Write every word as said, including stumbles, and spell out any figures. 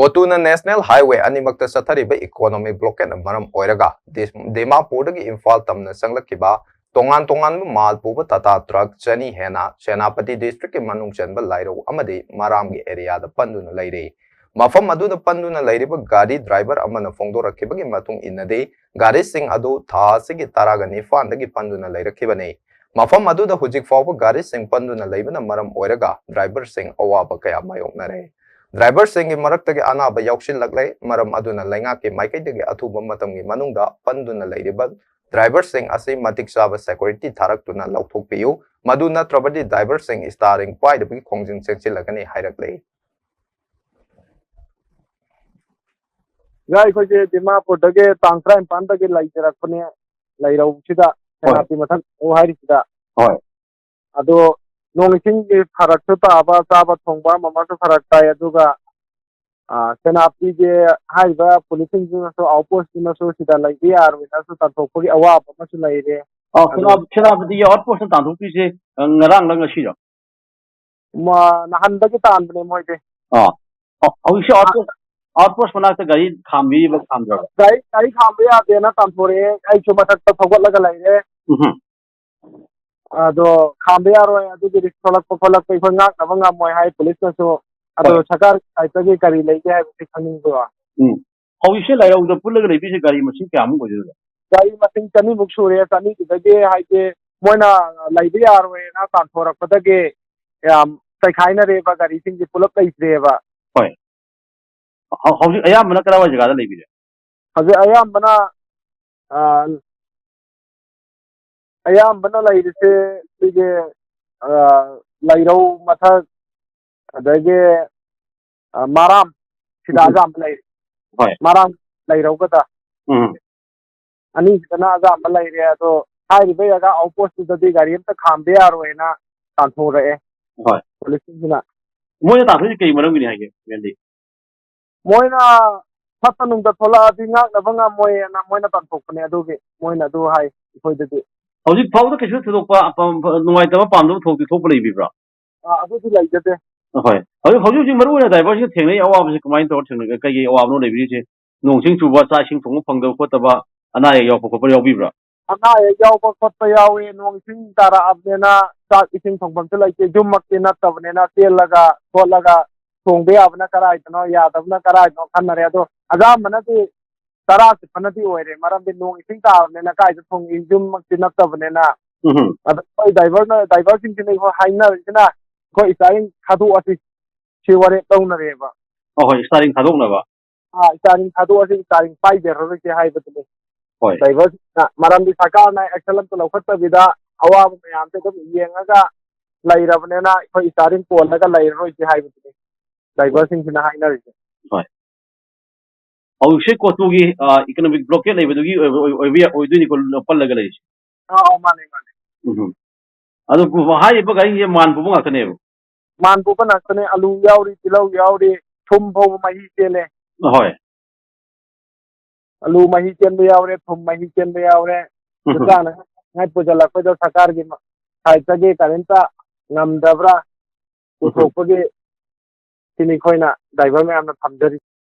ꯑꯣꯇꯨꯅ National Highway ꯑꯅꯤꯃꯛꯇ ꯆꯠꯊꯔꯤꯕ economic blockade ꯅ ꯃꯔꯝ ꯑꯣꯏꯔꯒ ꯗꯤꯁ-, ꯗꯤꯃꯥꯄꯨꯔꯗꯒꯤ ꯏꯝꯐꯥꯜ ꯇꯝꯅ ꯆꯪꯂꯛꯈꯤꯕ ꯇꯣꯉꯥꯟ ꯇꯣꯉꯥꯟꯕ ꯃꯥꯜ ꯄꯨꯕ ꯇꯥꯇꯥ ꯇ꯭ꯔꯛ ꯆꯅꯤ ꯍꯦꯟꯅ ꯁꯦꯅꯥꯄꯇꯤ district ꯀꯤ ꯃꯅꯨꯡ ꯆꯟꯕ ꯂꯥꯏꯔꯧ ꯑꯃꯗꯤ ꯃꯔꯥꯝꯒꯤ area ꯗ ꯄꯟꯗꯨꯅ ꯂꯩꯔꯤ꯫ ꯃꯐꯝ ꯑꯗꯨꯗ ꯄꯟꯗꯨꯅ ꯂꯩꯔꯤꯕ ꯒꯥꯔꯤ driver ꯑꯃꯅ ꯐꯣꯡꯗꯣꯔꯛꯈꯤꯕꯒꯤ ꯃꯇꯨꯡ ꯏꯟꯅꯗꯤ, ꯒꯥꯔꯤꯁꯤꯡ ꯑꯗꯨ ꯊꯥ ꯑꯁꯤꯒꯤ ꯇꯔꯥꯒ ꯅꯤꯄꯥꯟꯗꯒꯤ ꯄꯟꯗꯨꯅ ꯂꯩꯔꯛꯈꯤꯕꯅꯤ꯫ ꯃꯐꯝ ꯑꯗꯨꯗ ꯍꯧꯖꯤꯛ ꯐꯥꯎꯕ ꯒꯥꯔꯤꯁꯤꯡ ꯄꯟꯗꯨꯅ ꯂꯩꯕꯅ ꯃꯔꯝ ꯑꯣꯏꯔꯒ driver ꯁꯤꯡ ꯑꯋꯥꯕ ꯀꯌꯥ ꯃꯥꯌꯣꯛꯅꯔꯦ꯫ Driver ꯁꯤꯡꯒꯤ ꯃꯔꯛꯇꯒꯤ ꯑꯅꯥꯕ ꯌꯥꯎꯁꯤꯜꯂꯛꯂꯦ, ꯃꯔꯝ ꯑꯗꯨꯅ ꯂꯩꯉꯥꯛꯀꯤ ꯃꯥꯏꯀꯩꯗꯒꯤ ꯑꯊꯨꯕ ꯃꯇꯝꯒꯤ ꯃꯅꯨꯡꯗ ꯄꯟꯗꯨꯅ ꯂꯩꯔꯤꯕ driver ꯁꯤꯡ ꯑꯁꯤ ꯃꯇꯤꯛ ꯆꯥꯕ security ꯊꯥꯔꯛꯇꯨꯅ ꯂꯧꯊꯣꯛꯄꯤꯌꯨ, ꯃꯗꯨ ꯅꯠꯇ꯭ꯔꯕꯗꯤ driver ꯁꯤꯡ steering ꯄꯥꯏꯗꯕꯒꯤ ꯈꯣꯡꯖꯪ ꯆꯪꯁꯤꯜꯂꯒꯅꯤ ꯍꯥꯏꯔꯛꯂꯦ꯫ ꯑꯣꯖꯥ, ꯑꯩꯈꯣꯏꯁꯦ ꯗꯤꯃꯥꯄꯨꯔꯗꯒꯤ ꯇꯥꯡ ꯇꯔꯥꯅꯤꯄꯥꯟꯗꯒꯤ ꯂꯩꯖꯔꯛꯄꯅꯦ, ꯂꯩꯔꯧꯁꯤꯗ, ꯍꯣꯏ꯫ ꯁꯦꯅꯥꯄꯇꯤ ꯃꯊꯛ ꯂꯩꯔꯧ ꯍꯥꯏꯔꯤꯁꯤꯗ꯫ ꯍꯣꯏ꯫ ꯑꯗꯣ ꯅꯣꯡ ꯏꯁꯤꯡꯒꯤ ꯐꯔꯛꯁꯨ ꯇꯥꯕ, ꯆꯥꯕ ꯊꯣꯡꯕ ꯑꯃ ꯑꯃꯁꯨ ꯐꯔꯛ ꯇꯥꯏ, ꯑꯗꯨꯒ, ꯑ, ꯁꯦꯅꯥꯄꯇꯤꯒꯤ ꯍꯥꯏꯔꯤꯕ ꯄꯨꯂꯤꯁꯁꯤꯡꯁꯤꯅꯁꯨ, outpost ꯇꯨꯅꯁꯨ ꯁꯤꯗ ꯂꯩꯕ ꯌꯥꯔꯣꯏꯅꯁꯨ ꯇꯥꯟꯊꯣꯛꯄꯒꯤ ꯑꯋꯥꯕ ꯑꯃꯁꯨ ꯂꯩꯔꯦ꯫ ꯑ, ꯑꯗꯣ ꯁꯦꯅꯥ-, ꯁꯦꯅꯥꯄꯇꯤꯒꯤ outpost ꯇ ꯇꯥꯟꯊꯣꯛꯄꯤꯁꯦ, ꯑ, ꯉꯔꯥꯡꯂ ꯉꯁꯤꯔꯣ? ꯃ-, ꯅꯍꯥꯟꯗꯒꯤ ꯇꯥꯟꯕꯅꯦ ꯃꯣꯏꯗꯤ꯫ ꯑꯥ꯫ ꯑ, ꯍꯧꯖꯤꯛꯁꯦ outpost, outpost ꯃꯅꯥꯛꯇ ꯒꯥꯔꯤ ꯈꯥꯝꯕꯤꯔꯤꯕ ꯈꯥꯝꯗ꯭ꯔꯕ? ꯒꯥꯔꯤ, ꯒꯥꯔꯤ ꯈꯥꯝꯕ ꯌꯥꯗꯦꯅ ꯇꯥꯟꯊꯣꯔꯛꯑꯦ꯫ ꯑꯩꯁꯨ ꯃꯊꯛꯇ ꯊꯧꯒꯠꯂꯒ ꯂꯩꯔꯦ꯫ ꯎꯝꯍꯨꯝ꯫ ꯑꯗꯣ ꯈꯥꯝꯕ ꯌꯥꯔꯣꯏ, ꯑꯗꯨꯒꯤ risk ꯊꯣꯛꯂꯛꯄ ꯈꯣꯠꯂꯛꯄ ꯑꯩꯈꯣꯏ ꯉꯥꯛꯅꯕ ꯉꯝꯃꯣꯏ ꯍꯥꯏ ꯄꯨꯂꯤꯁꯅꯁꯨ꯫ ꯑꯗꯣ ꯍꯣꯏ꯫ ꯁꯔꯀꯥꯔꯒꯤ side ꯇꯒꯤ ꯀꯔꯤ ꯂꯩꯒꯦ ꯍꯥꯏꯕꯁꯤ ꯈꯪꯅꯤꯡꯕ꯭ꯔꯣ? ꯎꯝ꯫ ꯍꯧꯖꯤꯛꯁꯦ ꯂꯥꯏꯔꯧꯗ ꯄꯨꯜꯂꯒ ꯂꯩꯕꯤꯁꯦ ꯒꯥꯔꯤ ꯃꯁꯤꯡ ꯀꯌꯥꯃꯨꯛ ꯑꯣꯏꯗꯣꯏꯅꯣ? ꯒꯥꯔꯤ ꯃꯁꯤꯡ ꯆꯅꯤꯃꯨꯛ ꯁꯨꯔꯦ꯫ ꯆꯅꯤꯗꯨꯗꯒꯤ ꯍꯥꯏꯗꯤ ꯃꯣꯏꯅ ꯂꯩꯕ ꯌꯥꯔꯣꯏꯅ ꯇꯥꯟꯊꯣꯔꯛꯄꯗꯒꯤ ꯌꯥꯝ ꯆꯩꯈꯥꯏꯅꯔꯦꯕ, ꯒꯥꯔꯤꯁꯤꯡꯁꯦ ꯄꯨꯂꯞ ꯂꯩꯇ꯭ꯔꯦꯕ꯫ ꯍꯣꯏ꯫ ꯍꯧ-, ꯍꯧꯖꯤꯛ ꯑꯌꯥꯝꯕꯅ ꯀꯗꯥꯏꯋꯥꯏ ꯖꯒꯥꯗ ꯂꯩꯕꯤꯔꯦ? ꯍꯧꯖꯤꯛ ꯑꯌꯥꯝꯕꯅ, ꯑ, ꯑꯌꯥꯝꯕꯅ ꯂꯩꯔꯤꯁꯦ ꯁꯤꯒꯤ, ꯑ, ꯂꯩꯔꯧ ꯃꯊꯛ, ꯑꯗꯒꯤ, ꯑ, ꯃꯔꯥꯝ, ꯁꯤꯗ ꯎꯝ꯫ ꯑꯌꯥꯝꯕ ꯂꯩꯔꯤ꯫ ꯍꯣꯏ꯫ ꯃꯔꯥꯝ ꯂꯩꯔꯧꯒꯗ꯫ ꯎꯝ꯫ ꯑꯅꯤꯁꯤꯗꯅ ꯑꯌꯥꯝꯕ ꯂꯩꯔꯦ꯫ ꯑꯗꯣ ꯍꯥꯏꯔꯤꯕ ꯖꯒꯥ outpost ꯇꯨꯗꯗꯤ ꯒꯥꯔꯤ ꯑꯝꯇ ꯈꯥꯝꯕ ꯌꯥꯔꯣꯏꯅ ꯇꯥꯟꯊꯣꯔꯛꯑꯦ꯫ ꯍꯣꯏ꯫ ꯄꯨꯂꯤꯁꯁꯤꯡꯁꯤꯅ꯫ ꯃꯣꯏꯅ ꯇꯥꯟꯊꯣꯛꯏꯁꯦ ꯀꯩ ꯃꯔꯝꯒꯤꯅꯤ ꯍꯥꯏꯒꯦ, ꯃꯦꯟꯗꯤ? ꯃꯣꯏꯅ ꯐꯠꯇ ꯅꯨꯡꯗ ꯊꯣꯛꯂꯛꯑꯗꯤ ꯉꯥꯛꯅꯕ ꯉꯝꯃꯣꯏꯅ ꯃꯣꯏꯅ ꯇꯥꯟꯊꯣꯛꯄꯅꯦ꯫ ꯑꯗꯨꯒꯤ ꯃꯣꯏꯅ ꯑꯗꯨ ꯍꯥꯏ ꯑꯩꯈꯣꯏꯗꯗꯤ꯫ ꯍꯧꯖꯤꯛ ꯐꯥꯎꯕꯗ ꯀꯩꯁꯨ ꯊꯣꯏꯗꯣꯛꯄ ꯑꯄꯥꯝ-, ꯅꯨꯡꯉꯥꯏꯇꯕ ꯄꯥꯝꯗꯕ ꯊꯧꯗꯣꯛꯇꯤ ꯊꯣꯛꯄ ꯂꯩꯕꯤꯕ꯭ꯔꯥ? ꯑ, ꯑꯗꯨꯗꯤ ꯂꯩꯖꯗꯦ꯫ ꯑꯍꯣꯏ꯫ ꯍꯧꯖꯤꯛ, ꯍꯧꯖꯤꯛ ꯍꯧꯖꯤꯛ ꯃꯔꯨ ꯑꯣꯏꯅ ꯗ꯭ꯔꯥꯏꯚꯔꯁꯤꯡꯅ ꯊꯦꯡꯅꯩ ꯑꯋꯥꯕꯁꯤ ꯀꯃꯥꯏꯅ ꯇꯧꯔ ꯊꯦꯡꯅꯒꯦ? ꯀꯩꯀꯩ ꯑꯋꯥꯕꯅꯣ ꯂꯩꯕꯤꯔꯤꯁꯦ? ꯅꯣꯡ ꯆꯤꯡ ꯆꯨꯕ, ꯆꯥꯛ ꯏꯁꯤꯡ ꯊꯣꯡꯕ ꯐꯪꯗꯕ ꯈꯣꯠꯇꯕ, ꯑꯅꯥ ꯑꯌꯦꯛ ꯌꯥꯎꯕ ꯈꯣꯠꯄ ꯌꯥꯎꯕꯤꯕ꯭ꯔꯥ? ꯑꯅꯥ ꯑꯌꯦꯛ ꯌꯥꯎꯕ ꯈꯣꯠꯄ ꯌꯥꯎꯋꯦ꯫ ꯅꯣꯡ ꯏꯁꯤꯡ ꯇꯥꯔꯛꯑꯕꯅꯤꯅ ꯆꯥꯛ ꯏꯁꯤꯡ ꯊꯣꯡꯐꯝꯁꯨ ꯂꯩꯇꯦ꯫ ꯌꯨꯝꯃꯛꯇꯤ ꯅꯠꯇꯕꯅꯤꯅ ꯆꯦꯜꯂꯒ ꯈꯣꯠꯂꯒ ꯊꯣꯡꯕ ꯌꯥꯕꯅ ꯀꯔꯥꯏꯗꯅꯣ, ꯌꯥꯗꯕꯅ ꯀꯔꯥꯏꯗꯅꯣ ꯈꯟꯅꯔꯦ꯫ ꯑꯗꯣ ꯑꯌꯥꯝꯕꯅꯗꯤ ꯇꯔꯥ ꯆꯤꯠꯄꯅꯗꯤ ꯑꯣꯏꯔꯦ꯫ ꯃꯔꯝꯗꯤ ꯅꯣꯡ ꯏꯁꯤꯡ ꯇꯥꯕꯅꯤꯅ ꯀꯥꯏꯗ ꯊꯣꯡꯉꯤ, ꯌꯨꯝꯃꯛꯇꯤ ꯅꯠꯇꯕꯅꯤꯅ꯫ ꯎꯝ꯫ ꯑꯗꯣ ꯑꯩꯈꯣꯏ ꯗ꯭ꯔꯥꯏꯚꯔꯅ, ꯗ꯭ꯔꯥꯏꯚꯔꯁꯤꯡꯁꯤꯅ ꯑꯩꯈꯣꯏ ꯍꯥꯏꯅꯔꯤꯁꯤꯅ, ꯑꯩꯈꯣꯏ ꯏꯁꯇꯥꯔꯤꯡ ꯊꯥꯗꯣꯛꯑꯁꯤ, ꯁꯤ ꯋꯥꯔꯦꯞ ꯂꯧꯅꯔꯦꯕ꯫ ꯑꯍꯣꯏ, ꯏꯁꯇꯥꯔꯤꯡ ꯊꯥꯗꯣꯛꯅꯕ꯫ ꯑꯥ, ꯏꯁꯇꯥꯔꯤꯡ ꯊꯥꯗꯣꯛꯑꯁꯤ, ꯏꯁꯇꯥꯔꯤꯡ ꯄꯥꯏꯖꯔꯔꯣꯏꯁꯦ ꯍꯥꯏꯕꯗꯨꯅꯤ꯫ ꯍꯣꯏ꯫ ꯗ꯭ꯔꯥꯏꯚꯔꯁꯤꯡꯅ, ꯃꯔꯝꯗꯤ ꯁꯔꯀꯥꯔꯅ action ꯑꯝꯇ ꯂꯧꯈꯠꯇꯕꯤꯗ ꯑꯋꯥꯕ ꯃꯌꯥꯝꯁꯦ ꯑꯗꯨꯝ ꯌꯦꯡꯉꯒ ꯂꯩꯔꯕꯅꯤꯅ ꯑꯩꯈꯣꯏ ꯏꯁꯇꯥꯔꯤꯡ ꯀꯣꯜꯂꯒ ꯂꯩꯔꯔꯣꯏꯁꯦ ꯍꯥꯏꯕꯗꯨꯅꯤ ꯗ꯭ꯔꯥꯏꯚꯔꯁꯤꯡꯁꯤꯅ ꯍꯥꯏꯅꯔꯤꯁꯦ꯫ ꯍꯣꯏ꯫ ꯍꯧꯖꯤꯛꯁꯦ ꯀꯣꯇꯨꯒꯤ, ꯑ, economic blockade ꯂꯩꯕꯗꯨꯒꯤ ꯑꯣꯏꯕ, ꯑꯣꯏ-, ꯑꯣꯏꯕ ꯌꯥ-, ꯑꯣꯏꯗꯣꯏꯅꯤꯀꯣ, ꯄꯜꯂꯒ ꯂꯩꯔꯤꯁꯦ꯫ ꯑꯥ, ꯑꯥ, ꯃꯥꯅꯦ, ꯃꯥꯅꯦ꯫ ꯎꯝ꯫ ꯑꯗꯣ ꯍꯥꯏꯔꯤꯕ ꯒꯥꯔꯤꯁꯦ ꯃꯥꯟ ꯄꯨꯕ ꯉꯥꯛꯇꯅꯦꯕ? ꯃꯥꯟ ꯄꯨꯕ ꯉꯥꯛꯇꯅꯦ꯫ ꯑꯂꯨ ꯌꯥꯎꯔꯤ, ꯇꯤꯜꯍꯧ ꯌꯥꯎꯔꯤ, ꯊꯨꯝ ꯐꯥꯎꯕ ꯃꯍꯤ ꯆꯦꯜꯂꯦ꯫ ꯍꯣꯏ꯫ ꯑꯂꯨ ꯃꯍꯤ ꯆꯦꯟꯕ ꯌꯥꯎꯔꯦ, ꯊꯨꯝ ꯃꯍꯤ ꯆꯦꯟꯕ ꯌꯥꯎꯔꯦ꯫ ꯎꯝ꯫ ꯑꯗꯨ ꯆꯥꯅꯉꯥꯏ ꯄꯨꯁꯤꯜꯂꯛꯄꯗ ꯁꯔꯀꯥꯔꯒꯤ ꯃ-, ꯁꯥꯏꯠꯇꯒꯤ ꯀꯔꯤꯝꯇ ꯉꯝꯗꯕ꯭ꯔꯥ? ꯎꯝ꯫ ꯄꯨꯊꯣꯛꯄꯒꯤ ꯁꯤꯅꯤ ꯑꯩꯈꯣꯏꯅ ꯗ꯭ꯔꯥꯏꯚꯔ ꯃꯌꯥꯝꯅ ꯊꯝꯖꯔꯤ꯫